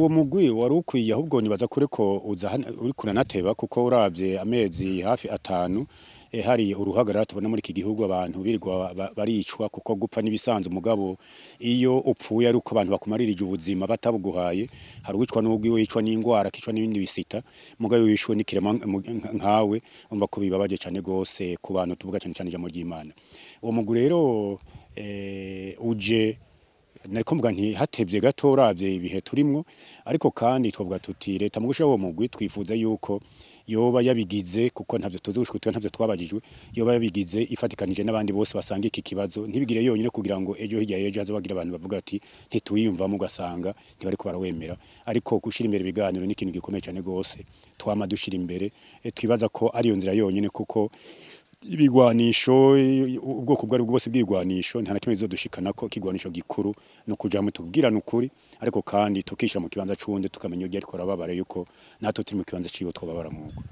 Uwo mugwi wari ukwiye, ahubwo nibaza kure ko uza uriko uranateba, kuko uravye amezi hafi 5 hari uruhagarara tubona muri iki gihugu, abantu birirwa baricwa, kuko gupfa n'ibisanzwe, mugabo iyo upfuye ari uko abantu bakumaririje ubuzima batabuguhaye. Hari uwicwa n'ubwiwe, yicwa n'ingwara, akicwa n'ibindi bisita, mugabo iyo wishwe n'ikiremwa nkawe, umva ko bibabaje cane gose ku bantu tuvuga cane cane ijambo ry'Imana. Uwo mugwi rero uje, nariko mvuga nti hatevye gato uravye ibihe turimwo, ariko kandi twavuga tuti leta mu gushiraho uwo mugwi twifuza yuko yoba yabigize, kuko ntavyo tuzi gushika ubu, ntavyo twabajijwe, yoba yabigize ifatikanije n'abandi bose basanga iki kibazo, ntibigire yonyine, kugira ngo ejo hirya y'ejo haze bagira abantu bavuga ati ntitwiyumvamo, ugasanga ntibariko barawemera. Ariko gushira imbere ibiganiro ni ikintu gikomeye cane gose twama dushira imbere, twibaza ko ariyo nzira yonyine, kuko ibigwanisho, ubwoko ubwo ari bwo bwose bw'ibigwanisho, nta na kimwe bizodushikanako. Ikigwanisho gikuru no kuja hamwe tubwirana ukuri, ariko kandi tukishira mu kibanza c'uwundi, tukamenya urya ariko arababara yuko natwe turi mu kibanza ciwe twobabara mwuko.